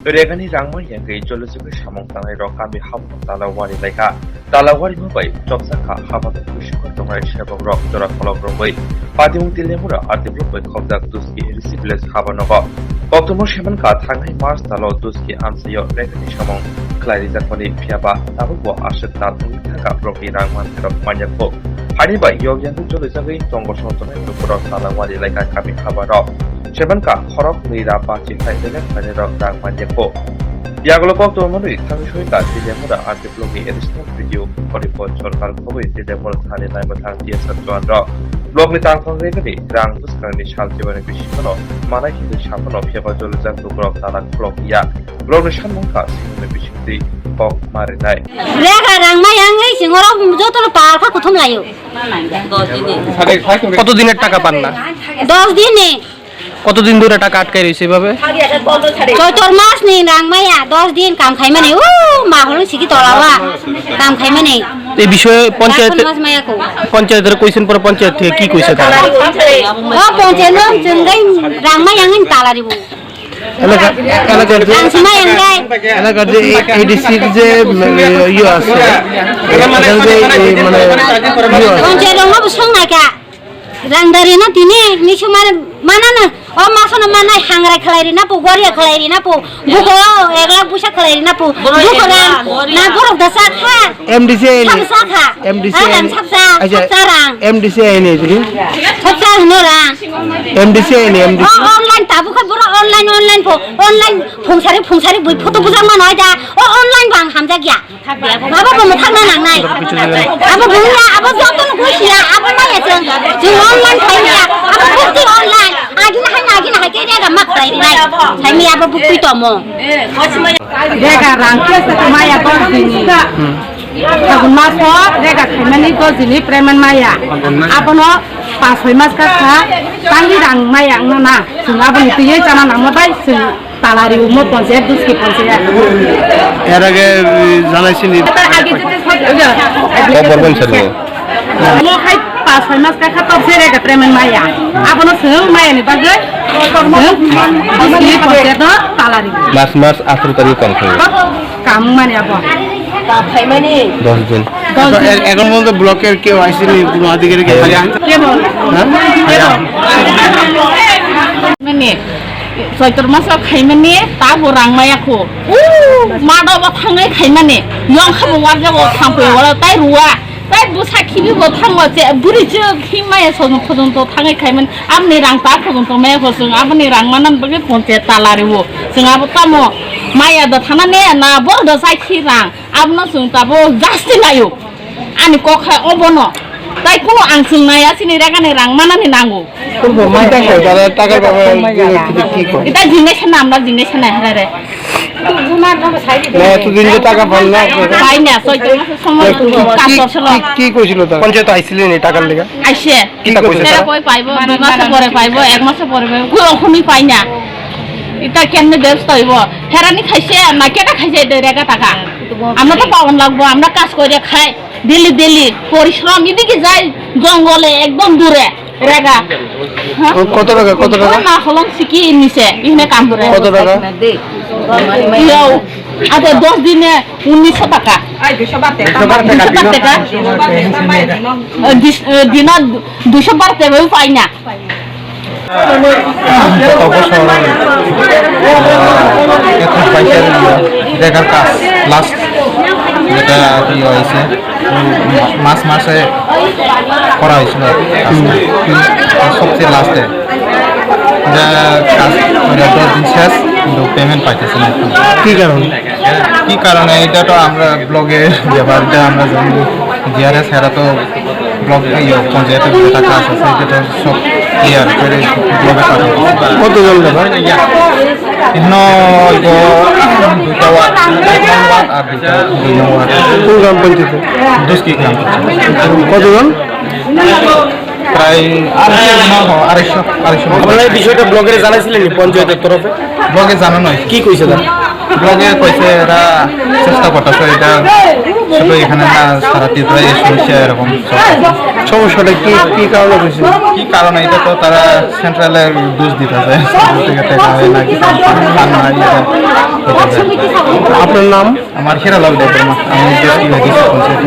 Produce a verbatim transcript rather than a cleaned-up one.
Regani rangma yangwi jolojagwi samung tangnairok kami habuno tala wari laikha. Tala warima bai chopsa kha habuno kushikor tongnai sebokrok jora kolok romwi Patimung Tilemura R D block bai khobjak Duski A D C village habunogo. Koktwma semankha thangnai March talo Duski amchaio regani samung khlai rijakmani, phiyaba tabukbo aswk tal wngwi thangkha borokni rang manthai rok manyakho. Hani bai yok yangwi jolojagwi tongo sotonai lukurok tala wari laikha kami habuno. Semankha khorok nwi ra bachi khai rega khlainairok rang manyakho. Yagulo koktwma manwi thangwi soika Tilemura R D block ni additional B D O Horipol Sorkar khobwi Tilemura thani naibathang T S R Joan rok block ni tangthang regani rang bwskangni sal chibani bisingono manai hinwi saphano phiyaba jolojak lukurok tala khulok ya. Borokni samung kha sinimni bisingtwi kok marinai. Rega rang mayang ei singorok jotono par kha kuthum laio. কত দিনের টাকা পান না? দশ দিনে। কতদিন ধরে টাকা আটকায় রয়েছে এভাবে? চৈতর মাস নি রাং মায়া, দশ দিন কাম খাই মানে, ও মা হলো সিকি তলাওয়া, কাম খাই মানে। এই বিষয়ে পঞ্চায়েত, এখন মাস মায়া কো। পঞ্চায়েতের কইছেন পরে পঞ্চায়েত থেকে কি কইছে তারা? ও পঞ্চায়েত নো, চুঙ্গাই রাং মায়া আঙ্গিন তালা দিব। এলাকা, এলাকার যে, রাং সিমা আঙ্গাই। এলাকার যে এ-, এডিসির যে, উম, ইয়ে আছে, এখানে যে, এই, মানে, ইয়ে আছে। পঞ্চায়েত রঙ সং নাকা। Rang dari na tini, ni sumar mana na, o maso na mana hangrai khalai ri na pu, goria khalai ri na pu, buko ek lakh puisa khalai ri na pu, buko rang, na borok da sa kha. M D C ni. Sab sa kha. M D C ni. Rang sab sa, aja, sab sa rang. M D C ni juri. Sab sa hino rang. M D C ni, M D C. O online tabu kha boro online, online pho, online phungsari, phungsari bui photo bujak mano aja. O online bang hamjak ya. Abo bo mwthangna nangnai. Abo buya, abo jotono busiya, abo maya chwng. Chwng online khaimaya, abo bukti online. Agina hai, agina hai, khe rega mak khlai rinai. Khaimaya abo bukti tomo. Rega rang khe se maya dos dini. Phagun maso rega khaimani dos dini payment maya. Abono pas soi mas ka kha, tangwi rang maya wngna na. Chwng aboni twiwi chana nangma bai chwng Talari umo ponse, duski ponse. এর আগে, উম, জানাইছিলি? তার আগে যেতে সব, ওই যে, ও, বর্মন স্যার, ও। Mo khai pas soi mas ka kha tok sere ka tremen maya. Abono sung maya ni bagwi. Sung, duski ponse do talari. March mas atharo tarikh tong thung. Kam mani abo. Kap khaimani. Dos din. Dos din. এ-, এখন পর্যন্ত ব্লকের কেউ আসেনি, কোনো আধিকারিক? কেবল। হ্যাঁ? কেবল। Mani, Choitor maso khaimani, tabo rang maya kho. U, mado bo thangnai khaimani. Yong khabo warjago thampo wala tai ruwa. Tai bwsa khibi bo thango che, buri che khim maya sojong khojong to thangai khaimani. Aboni rang ta khojong to maya kho chwng, aboni rang manan bagwi ponche talari o. Chwng abo tamo maya da thana ne na bor da sai khi rang. Abono chwng tabuk jasti laio. Ani kok hai obono. Tai kuno ang chwng naiya chini regani rang manani nango. কোন বর্মন? এটা কই? তারা টাকার ব্যাপারে কি, কি, কি কয়? এটা জিজ্ঞাসা না, আমরা জিজ্ঞাসা না, হ্যাঁ রে। না, এতদিন যে টাকা পান না আপনারা? পাই না, চৈত্র মাসের সময় কি, কি, কাজ কি, করছিল। কি, কি কইছিল তারা? পঞ্চায়েত আইছিলেন এই টাকার লেগে? আইসে। কিতা কইছে এরা তারা? কই পাইবো, দুই মাসে পরে পাইবো, এক মাসে পরে পাইবো, কোনো রকমই পাই না। এটা কেমনে ব্যবস্থা হইব? হেরানি খাইছে না কেটা খাইছে এটা রেগা টাকা? আমরা তো পাওন লাগবো, আমরা কাজ করে খাই, ডেলি ডেলি পরিশ্রম, এদিকে যাই জঙ্গলে একদম দূরে রেগা। হ্যাঁ? ও, কত টাকা, কত টাকা? ওই না হলং সিকি নিছে, এখানে কাম করে। কত টাকা? ইয়ো, আচ্ছা, দশ দিনে উনিশশো টাকা। দুইশো বার টাকা। দুইশো বার টাকা। ও, দিস-, ও, দিনে দুইশো বার টাকাও পাই না। গত বছর, আহ, একুশ বাইশের রেগার কাজ লাস্ট যেটা ইয়ে হয়েছে, উম, মার্চ মাসে করা হয়েছিল আর কি কাজটা। হুম। আর সবচেয়ে লাস্টে যা কাজ, ওটা দশ দিন শেষ, কিন্তু পেমেন্ট পাইতেছে না এখন। কি কারণে? কি কারণে? এটা তো আমরা ব্লগে ব্যাপার, এটা আমরা জানি। জিআরএস এরা তো ব্লক, ইয়ে, পঞ্চায়েতের যেটা কাজ আছে, সেটা সব ক্লিয়ার করে ব্লকে পাঠাবো। কতজন লেবার? এখনো হয়তো দুইটা ওয়ার্ড, এক নং ওয়ার্ড আর দুইটা, দুই নং ওয়ার্ড। কোন গ্রাম পঞ্চায়েতে? দুস্কি গ্রাম পঞ্চায়েত। কতজন? প্রায় আড়াইশো, আড়াইশো, আড়াইশো। আপনারা এই বিষয়টা ব্লকে জানাইছিলেন নি পঞ্চায়েতের তরফে? ব্লকে জানানো হয়েছে। কি কইছে তারা? ব্লগে কইছে এরা চেষ্টা করতেছে, এটা শুধু এখানে না, সারা ত্রিপুরায় এই সমস্যা এরকম। সমস্যাটা কি, কি কারণে হয়েছে? কি কারণে? এটা তো তারা সেন্ট্রালের দোষ দিতেছে, সেন্ট্রাল থেকে টাকা হয় না, কিছু খান না, এটা, এটা। আপনার নাম? আমার হিরালাল দেববর্মা, আমি ডিস্ট্রিক্ট ম্যাজিস্ট্রেট পঞ্চায়েত।